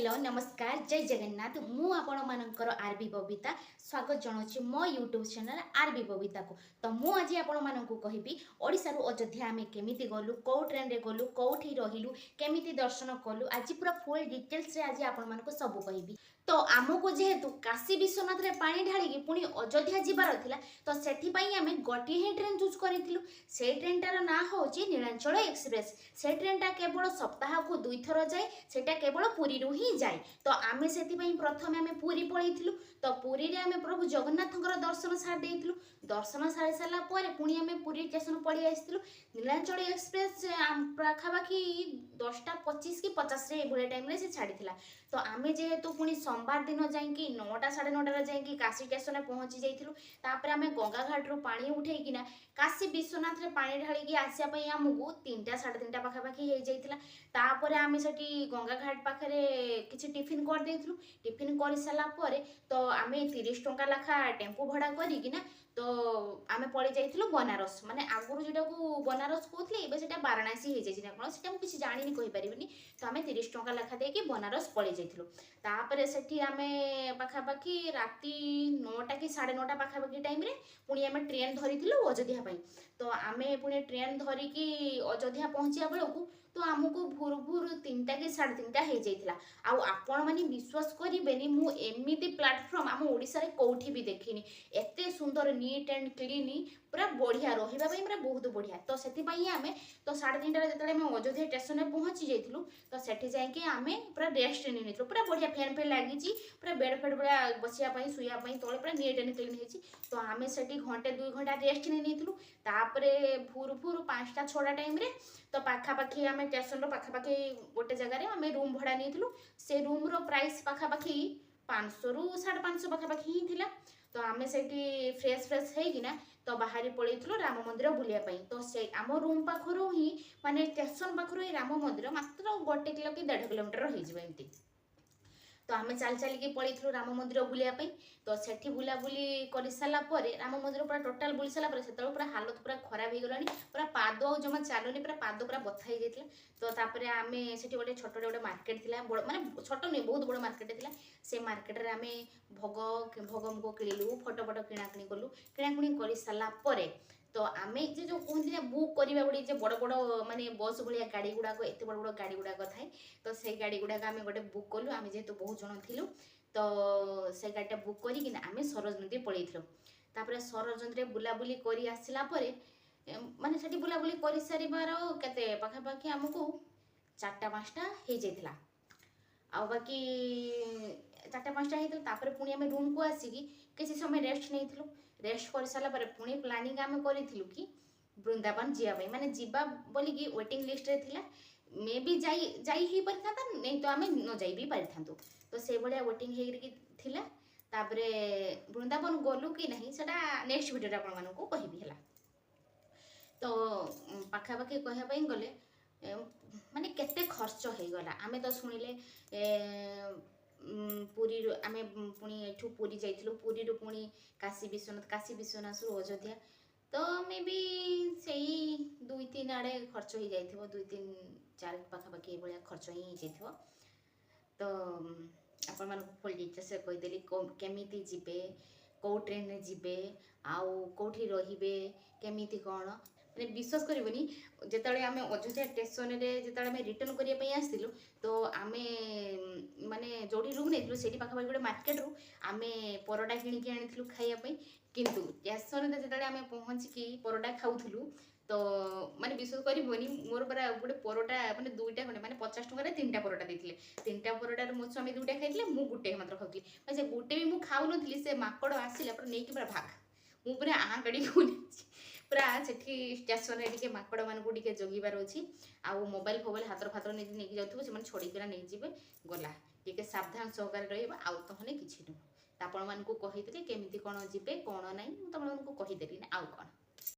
Hello, ନମସ୍କାର, ଜୟ ଜଗନ୍ନାଥ। ମୁଁ ଆପଣମାନଙ୍କର ଆର୍ ବି ବବିତା ସ୍ୱାଗତ ଜଣାଉଛି ମୋ ୟୁଟ୍ୟୁବ୍ ଚ୍ୟାନେଲ୍ ଆର୍ ବି ବବିତାକୁ। ତ ମୁଁ ଆଜି ଆପଣମାନଙ୍କୁ କହିବି, ଓଡ଼ିଶାରୁ ଅଯୋଧ୍ୟା ଆମେ କେମିତି ଗଲୁ, କେଉଁ ଟ୍ରେନ୍ରେ ଗଲୁ, କେଉଁଠି ରହିଲୁ, କେମିତି ଦର୍ଶନ କଲୁ। ଆଜି ପୁରା ଫୁଲ୍ ଡିଟେଲ୍ସରେ ଆଜି ଆପଣମାନଙ୍କୁ ସବୁ କହିବି। ତ ଆମକୁ ଯେହେତୁ କାଶୀ ବିଶ୍ୱନାଥରେ ପାଣି ଢାଳିକି ପୁଣି ଅଯୋଧ୍ୟା ଯିବାର ଥିଲା, ତ ସେଥିପାଇଁ ଆମେ ଗୋଟିଏ ହିଁ ଟ୍ରେନ୍ ଚୁଜ୍ କରିଥିଲୁ। ସେଇ ଟ୍ରେନ୍ଟାର ନାଁ ହେଉଛି ନୀଳାଞ୍ଚଳ ଏକ୍ସପ୍ରେସ୍। ସେ ଟ୍ରେନ୍ଟା କେବଳ ସପ୍ତାହକୁ ଦୁଇଥର ଯାଏ, ସେଇଟା କେବଳ ପୁରୀରୁ ହିଁ ଯାଏ। ତ ଆମେ ସେଥିପାଇଁ ପ୍ରଥମେ ଆମେ ପୁରୀ ପଳେଇଥିଲୁ। ତ ପୁରୀରେ ଆମେ ପ୍ରଭୁ ଜଗନ୍ନାଥଙ୍କର ଦର୍ଶନ ସାରି ଦେଇଥିଲୁ। ଦର୍ଶନ ସାରି ସାରିଲା ପରେ ପୁଣି ଆମେ ପୁରୀ ଷ୍ଟେସନ ପଳେଇ ଆସିଥିଲୁ। ନୀଳାଞ୍ଚଳ ଏକ୍ସପ୍ରେସ୍ ପାଖାପାଖି 10ଟା 25 କି 50ରେ ଏଇଭଳିଆ ଟାଇମ୍ରେ ସେ ଛାଡ଼ିଥିଲା। ତ ଆମେ ଯେହେତୁ ପୁଣି ସୋମବାର ଦିନ ଯାଇକି 9ଟା 9:30ରେ ଯାଇକି କାଶୀ ଷ୍ଟେସନରେ ପହଞ୍ଚି ଯାଇଥିଲୁ। ତାପରେ ଆମେ ଗଙ୍ଗାଘାଟରୁ ପାଣି ଉଠେଇକିନା କାଶୀ ବିଶ୍ୱନାଥରେ ପାଣି ଢାଳିକି ଆସିବା ପାଇଁ ଆମକୁ 3ଟା 3:30 ପାଖାପାଖି ହେଇଯାଇଥିଲା। ତାପରେ ଆମେ ସେଠି ଗଙ୍ଗାଘାଟ ପାଖରେ କିଛି ଟିଫିନ୍ କରିଦେଇଥିଲୁ। ଟିଫିନ୍ କରିସାରିଲା ପରେ ତ ଆମେ 30 ଟଙ୍କା ଲେଖା ଟେମ୍ପୁ ଭଡ଼ା କରିକିନା ତ ଆମେ ପଳେଇ ଯାଇଥିଲୁ ବନାରସ। ମାନେ ଆଗରୁ ଯେଉଁଟାକୁ ବନାରସ କହୁଥିଲେ, ଏବେ ସେଇଟା ବାରାଣାସୀ ହେଇଯାଇଛି ନା କ'ଣ, ସେଇଟା ମୁଁ କିଛି ଜାଣିନି, କହିପାରିବିନି। ତ ଆମେ 30 ଟଙ୍କା ଲେଖା ଦେଇକି ବନାରସ ପଳେଇ ଯାଇଥିଲୁ। ତାପରେ ସେଠି ଆମେ ପାଖାପାଖି ରାତି 9ଟା କି 9:30 ପାଖାପାଖି ଟାଇମ୍ରେ ପୁଣି ଆମେ ଟ୍ରେନ୍ ଧରିଥିଲୁ ଅଯୋଧ୍ୟା ପାଇଁ। ତ ଆମେ ପୁଣି ଟ୍ରେନ୍ ଧରିକି ଅଯୋଧ୍ୟା ପହଞ୍ଚିବା ବେଳକୁ ତ ଆମକୁ ଭୋର ଭୋର 3ଟା କି 3:30 ହେଇଯାଇଥିଲା। ଆଉ ଆପଣମାନେ ବିଶ୍ୱାସ କରିବେନି, ମୁଁ ଏମିତି ପ୍ଲାଟଫର୍ମ ଆମ ଓଡ଼ିଶାରେ କେଉଁଠି ବି ଦେଖିନି। ଏତେ ସୁନ୍ଦର, ନିଟ୍ ଆଣ୍ଡ କ୍ଲିନ୍, ପୁରା ବଢ଼ିଆ, ରହିବା ପାଇଁ ପୁରା ବହୁତ ବଢ଼ିଆ। ତ ସେଥିପାଇଁ ଆମେ ତ 3:30ରେ ଯେତେବେଳେ ଆମେ ଅଯୋଧ୍ୟା ଷ୍ଟେସନରେ ପହଞ୍ଚି ଯାଇଥିଲୁ, ତ ସେଠି ଯାଇକି ଆମେ ପୁରା ରେଷ୍ଟ ନେଇ ନେଇଥିଲୁ। ପୁରା ବଢ଼ିଆ ଫ୍ୟାନ୍ ଫ୍ୟାନ୍ ଲାଗିଛି, ପୁରା ବେଡ଼୍ ଫେଡ଼୍ ପୁରା ବସିବା ପାଇଁ, ଶୋଇବା ପାଇଁ ତଳେ ପୁରା ନିଟ୍ ଆଣ୍ଡ କ୍ଲିନ୍ ହେଇଛି। ତ ଆମେ ସେଠି ଘଣ୍ଟେ 2 ଘଣ୍ଟା ରେଷ୍ଟ ନେଇ ନେଇଥିଲୁ। ତାପରେ ଭୋରୁ ଭୋରୁ 5ଟା 6ଟା ଟାଇମ୍ରେ ତ ପାଖାପାଖି ଆମେ ଷ୍ଟେସନର ପାଖାପାଖି ଗୋଟେ ଜାଗାରେ ଆମେ ରୁମ୍ ଭଡ଼ା ନେଇଥିଲୁ। ସେ ରୁମ୍ର ପ୍ରାଇସ୍ ପାଖାପାଖି 500ରୁ 550 ପାଖାପାଖି ହିଁ ଥିଲା। ତ ଆମେ ସେଇଠି ଫ୍ରେଶ୍ ଫ୍ରେଶ୍ ହେଇକିନା ତ ବାହାରି ପଳେଇଥିଲୁ ରାମ ମନ୍ଦିର ବୁଲିବା ପାଇଁ। ତ ସେ ଆମ ରୁମ୍ ପାଖରୁ ହିଁ, ମାନେ ଷ୍ଟେସନ ପାଖରୁ ହିଁ ରାମ ମନ୍ଦିର ମାତ୍ର 1 କିଲୋ କି 1.5 କିଲୋମିଟର ହେଇଯିବ ଏମିତି। ତ ଆମେ ଚାଲି ଚାଲିକି ପଳେଇଥିଲୁ ରାମ ମନ୍ଦିର ବୁଲିବା ପାଇଁ। ତ ସେଠି ବୁଲାବୁଲି କରିସାରିଲା ପରେ, ରାମ ମନ୍ଦିର ପୁରା ଟୋଟାଲ ବୁଲି ସାରିଲା ପରେ, ସେତେବେଳେ ପୁରା ହାଲତ ପୁରା ଖରାପ ହେଇଗଲାଣି। ପୁରା ପାଦ ଆଉ ଜମା ଚାଲୁନି, ପୁରା ପାଦ ପୁରା ବଥା ହେଇଯାଇଥିଲା। ତ ତାପରେ ଆମେ ସେଠି ଗୋଟେ ଛୋଟଟେ ଗୋଟେ ମାର୍କେଟ ଥିଲା, ବଡ଼ ମାନେ ଛୋଟ ନୁହେଁ, ବହୁତ ବଡ଼ ମାର୍କେଟ ଥିଲା। ସେ ମାର୍କେଟରେ ଆମେ ଭୋଗ ମୁଗ କିଣିଲୁ, ଫଟୋ ଫଟୋ କିଣାକିଣି କଲୁ। କିଣାକିଣି କରିସାରିଲା ପରେ ତ ଆମେ ଯେ ଯେଉଁ କୁହନ୍ତି ନା ବୁକ୍ କରିବା ଗୋଟେ ଯେ ବଡ଼ ବଡ଼ ମାନେ ବସ୍ ଭଳିଆ ଗାଡ଼ି ଗୁଡ଼ାକ, ଏତେ ବଡ଼ ବଡ଼ ଗାଡ଼ି ଗୁଡ଼ାକ ଥାଏ, ତ ସେଇ ଗାଡ଼ି ଗୁଡ଼ାକ ଆମେ ଗୋଟେ ବୁକ୍ କଲୁ। ଆମେ ଯେହେତୁ ବହୁତ ଜଣ ଥିଲୁ, ତ ସେ ଗାଡ଼ିଟା ବୁକ୍ କରିକିନା ଆମେ ସରୋଜ ନଦୀ ପଳେଇଥିଲୁ। ତାପରେ ସରୋଜ ନଦୀରେ ବୁଲାବୁଲି କରି ଆସିଲା ପରେ, ମାନେ ସେଠି ବୁଲାବୁଲି କରିସାରିବାର କେତେ ପାଖାପାଖି ଆମକୁ 4ଟା 5ଟା ହେଇଯାଇଥିଲା। ଆଉ ବାକି 4ଟା 5ଟା ହେଇଥିଲା। ତାପରେ ପୁଣି ଆମେ ରୁମ୍କୁ ଆସିକି କିଛି ସମୟ ରେଷ୍ଟ ନେଇଥିଲୁ। ରେଷ୍ଟ କରିସାରିଲା ପରେ ପୁଣି ପ୍ଲାନିଂ ଆମେ କରିଥିଲୁ କି ବୃନ୍ଦାବନ ଯିବା ପାଇଁ, ମାନେ ଯିବା ବୋଲିକି ୱେଟିଂ ଲିଷ୍ଟରେ ଥିଲା। ମେ ବି ଯାଇ ଯାଇ ହେଇପାରିଥାନ୍ତା, ନେଇ ତ ଆମେ ନ ଯାଇ ବି ପାରିଥାନ୍ତୁ। ତ ସେଇଭଳିଆ ୱେଟିଂ ହେଇକି ଥିଲା। ତାପରେ ବୃନ୍ଦାବନ ଗଲୁ କି ନାହିଁ, ସେଟା ନେକ୍ସଟ ଭିଡ଼ିଓରେ ଆପଣମାନଙ୍କୁ କହିବି, ହେଲା। ତ ପାଖାପାଖି କହିବା ପାଇଁ ଗଲେ ମାନେ କେତେ ଖର୍ଚ୍ଚ ହେଇଗଲା, ଆମେ ତ ଶୁଣିଲେ ପୁରୀରୁ ଆମେ ପୁଣି ଏଠୁ ପୁରୀ ଯାଇଥିଲୁ, ପୁରୀରୁ ପୁଣି କାଶୀ ବିଶ୍ୱନାଥ, କାଶୀ ବିଶ୍ୱନାଥରୁ ଅଯୋଧ୍ୟା। ତ ମେ ବି ସେଇ ଦୁଇ ତିନି ଆଡ଼େ ଖର୍ଚ୍ଚ ହେଇଯାଇଥିବ, ଦୁଇ ତିନି ଚାରି ପାଖାପାଖି ଏଇଭଳିଆ ଖର୍ଚ୍ଚ ହିଁ ହେଇଯାଇଥିବ। ତ ଆପଣମାନଙ୍କୁ ଫୁଲ୍ ଡିଟେଲ୍ସରେ କହିଦେଲି, କେମିତି ଯିବେ, କେଉଁ ଟ୍ରେନ୍ରେ ଯିବେ ଆଉ କେଉଁଠି ରହିବେ, କେମିତି କ'ଣ। ମାନେ ବିଶ୍ୱାସ କରିବନି, ଯେତେବେଳେ ଆମେ ଅଯୋଧ୍ୟା ଷ୍ଟେସନରେ ଯେତେବେଳେ ଆମେ ରିଟର୍ନ କରିବା ପାଇଁ ଆସିଥିଲୁ, ତ ଆମେ ମାନେ ଯେଉଁଠି ରୁମ୍ ନେଇଥିଲୁ ସେଇଠି ପାଖାପାଖି ଗୋଟେ ମାର୍କେଟରୁ ଆମେ ପରଟା କିଣିକି ଆଣିଥିଲୁ ଖାଇବା ପାଇଁ। କିନ୍ତୁ ଷ୍ଟେସନରେ ଯେତେବେଳେ ଆମେ ପହଞ୍ଚିକି ପରଟା ଖାଉଥିଲୁ, ତ ମାନେ ବିଶ୍ୱାସ କରିବନି, ମୋର ପୁରା ଗୋଟେ ପରଟା ମାନେ ଦୁଇଟା ଖଣ୍ଡେ, ମାନେ 50 ଟଙ୍କାରେ ତିନିଟା ପରଟା ଦେଇଥିଲେ। ତିନିଟା ପରଟାରୁ ମୋ ସ୍ୱାମୀ ଦୁଇଟା ଖାଇଥିଲେ, ମୁଁ ଗୋଟେ ମାତ୍ର ଖାଉଥିଲି। ମାନେ ସେ ଗୋଟେ ବି ମୁଁ ଖାଉନଥିଲି, ସେ ମାଙ୍କଡ଼ ଆସିଲା, ପୁରା ନେଇକି ପୁରା ଭାଗ। ମୁଁ ପୁରା ଆଁ କାଢ଼ିକି ନେଇଛି ପୁରା। ସେଠି ଷ୍ଟେସନରେ ଟିକେ ମାଙ୍କଡ଼ମାନଙ୍କୁ ଟିକେ ଜଗିବାର ଅଛି। ଆଉ ମୋବାଇଲ ଫୋବାଇଲ ହାତର ଫାତର ନେଇକି ନେଇକି ଯାଉଥିବ, ସେମାନେ ଛଡ଼େଇକିନା ନେଇଯିବେ, ଗଲା। ଟିକେ ସାବଧାନ ସହକାରେ ରହିବ, ଆଉ ତହଲେ କିଛି ନୁହଁ। ତ ଆପଣମାନଙ୍କୁ କହିଥିଲି କେମିତି କ'ଣ ଯିବେ କ'ଣ ନାହିଁ, ମୁଁ ତମମାନଙ୍କୁ କହିଦେଲି ନା ଆଉ କ'ଣ।